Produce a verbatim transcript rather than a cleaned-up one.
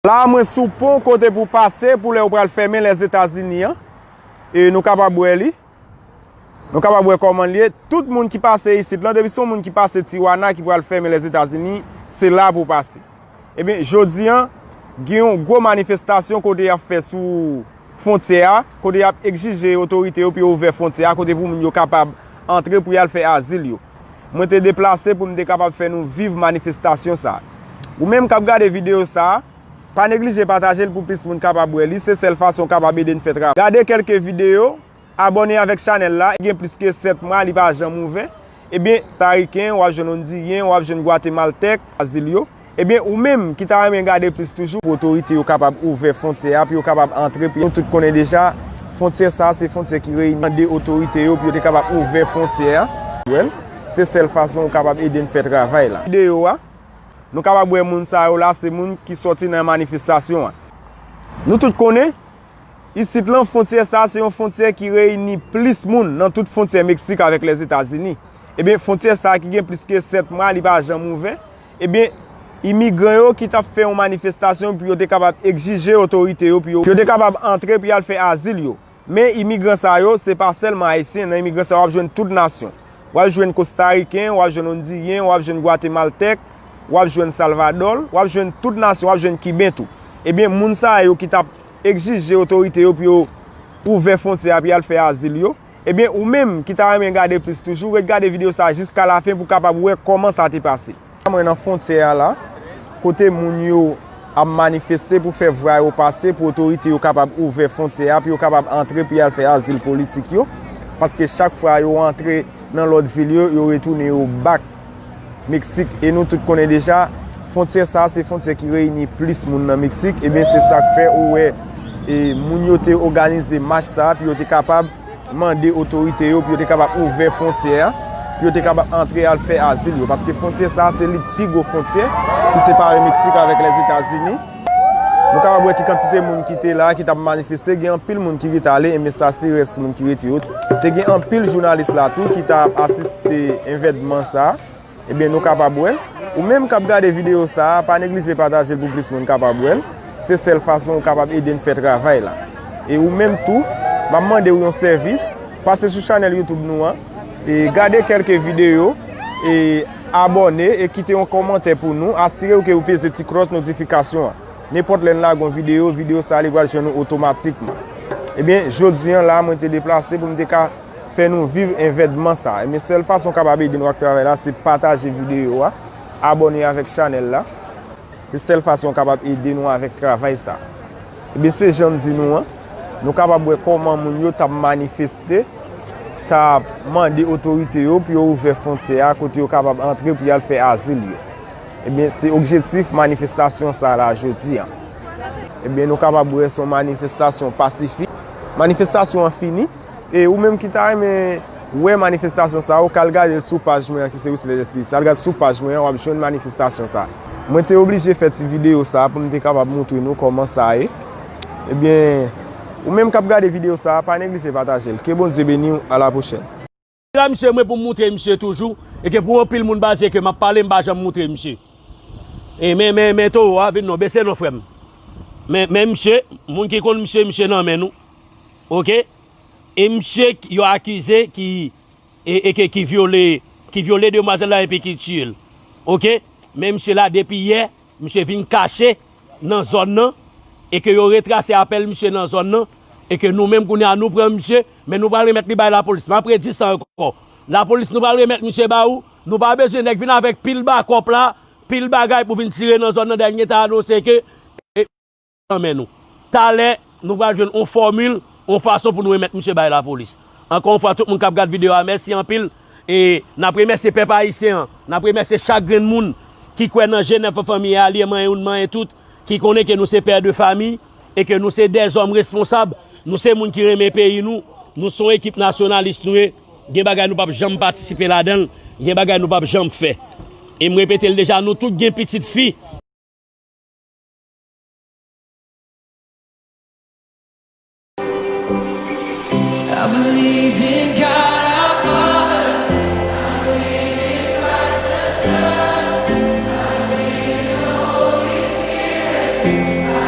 La a mwen sou pon kote pou pase pou lè yo pral fèmen Lèzetazini an. E nou kapab wè li. Nou kapab wè kòman l ye. Tout moun ki pase isit lan, depi se yon moun ki pase Tijuana ki pral fèmen Lèzetazini, se la pou w pase. Ebyen, jodi an, gen yon gwo manifestasyon kote y ap fè sou fwontyè a, kote y ap egzije otorite yo pou yo ouvè fwontyè a, kote pou moun yo kapab antre pou y al fè azil yo. Mwen te deplase pou m te kapab fè nou viv manifestasyon sa a. Ou menm k ap gade videyo sa a, pa neglije pataje l pou plis moun kapab wè li, se sèl fason w kapab ede n fè travay. Gade kèlke videyo, abòne avèk chanèl la, gen plis ke sèt mwa li pa janm ouvè. Ebyen, Tariken, w ap jwenn Ondiryen, w ap jwenn Gwatemaltèk, azil yo. Ebyen, ou menm ki ta renmen gade plis toujou, pou otorite yo kapab ouvè fwontyè a, pou yo kapab antre, pou nou tout konnen deja, fwontyè sa a se fwontyè ki reyini de otorite yo, pou yo te kapab ouvè fwontyè a. Well, se sèl fason ou kapab ede n fè travay la. Videyo a, nou kapab wè moun sa yo la, se moun ki sòti nan manifestasyon an. Nou tout konnen, isit lan, fwontyè sa a se yon fwontyè ki reyini plis moun nan tout fwontyè Meksik avèk Lèzetazini. Ebyen, fwontyè sa a ki gen plis ke sèt mwa, li pa janm ouvè. Ebyen, imigran yo ki t ap fè yon manifestasyon pou yo te kapab egzije otorite yo, pou yo, pou yo te kapab antre pou y al fè azil yo. Men imigran sa yo, se pa sèlman ayisyen, nan imigran sa yo, w ap jwenn tout nasyon. W ap jwenn kostariken, w ap jwenn ondiryen, w ap jwenn gwatemaltèk, w ap jwenn salvadòl, w ap jwenn tout nasyon, w ap jwenn kiben tou. Ebyen, moun sa yo ki t ap egzije otorite yo pou yo ouvè fwontyè a pou y al fè azil yo. Ebyen, ou menm ki ta renmen gade plis toujou, ret gade videyo sa a jiska lafen pou w kapab wè kòman sa te pase. Mwen nan fwontyè a la, kote moun yo ap manifeste pou fè vwa yo pase, pou otorite yo kapab ouvè fwontyè a, pou yo kapab antre, pou y al fè azil politik yo. Paske chak fwa yo antre nan lòt vil yo, yo retounen yo back Meksik. E nou tout konnen deja, fwontyè sa a se fwontyè ki reyini plis moun nan Meksik. Ebyen, se sa k fè ou wè, e, moun yo te òganize mach sa a, pou yo te kapab mande otorite yo pou yo te kapab ouvè fwontyè a, pou yo te kapab antre al fè azil yo. Paske fwontyè sa a, se li pi gwo fwontyè ki separe Meksik avèk Lèzetazini. Nou kapab wè ki kantite moun ki te la, ki t ap manifeste, gen anpil moun ki ret ale, enben sa se rès moun ki rete yo. Te gen anpil jounalis la tou ki t ap asiste evènman sa a. Ebyen, nou kapab wè l. Ou menm k ap gade videyo sa a, pa neglije pataje l pou plis moun kapab wè l. Se sèl fason ou kapab ede n fè travay la. E ou menm tou, m ap mande w yon sèvis, pase sou chanèl YouTube nou an, e gade kèlke videyo, e abòne, e kite yon kòmantè pou nou. Asire w ke ou peze ti klòch notifikasyon an. Nenpòt lè n lage yon videyo, videyo sa a li pral jwenn ou otomatikman. Ebyen, jodi an la, mwen te deplase pou m te ka fè nou viv evènman sa a. Men sèl fason w kapab ede nou ak travay la, se pataje videyo a, abòne avèk chanèl la. Se sèl fason w kapab ede nou avèk travay sa a. Ebyen, se jan m di nou an, nou kapab wè kòman moun yo t ap manifeste, t ap mande otorite yo pou yo ouvè fwontyè a, kote yo kapab antre pou y al fè azil yo. Ebyen, se objektif manifestasyon sa a la jodi a. Ebyen, nou kapab wè se yon manifestasyon pasifik. Manifestasyon an fini. E ou menm ki ta renmen wè manifestasyon sa a, ou ka al gade l sou paj mwen an ki se Wisler Destiny. Al gade sou paj mwen an, w ap jwenn manifestasyon sa a. Mwen te oblije fè ti videyo sa a pou m te kapab montre nou kòman sa ye. Ebyen, ou menm k ap gade videyo sa a, pa neglije pataje l. Ke Bondye beni w. A la pwochèn. La, misye, mwen pou m moutre misye toujou, e ke pou anpil moun pa di ke m ap pale, m pa janm moutre misye. E men, men, men towo a vin non, bese non, frè m. Men, men misye, moun ki konn misye, misye nan men nou. Oke? E misye k-, yo akize ki, e, e ke, ki vyole, ki vyole demwazèl la epi ki tiye l. Oke? Men misye la depi yè, misye vin kache nan zòn nan, e ke yo retrase apèl misye nan zòn nan, e ke nou menm kounye a nou pran misye, men nou pral remèt li bay lapolis. M ap redi sa ankò. Lapolis, nou pral remèt misye ba ou, nou pa bezwen nèg vin avèk pil bakòp la, pil bagay pou vin tire nan zòn nan, dènye ta anonse ke, e, nan men nou. Talè, nou pral jwenn on fòmil, on fason pou nou remèt misye bay lapolis. Ankò yon fwa, tout moun k ap gad videyo a, mèsi anpil. E n ap remèsye pèp ayisyen an, n ap remèsye chak grenn moun ki kwè nan G nèf an, fanmi a, alye manyen youn, manyen tout, ki konnen ke nou se pè de fami e ke nou se dèzòm responsab, nou se moun ki renmen peyi nou, nou se yon ekip nasyonalis nou ye, gen bagay nou p ap janm patisipe ladan l, gen bagay nou p ap janm fè. E m repete l deja, nou tout gen pitit fi. I believe in God our Father. I believe in Christ the Son. I believe in the Holy Spirit. I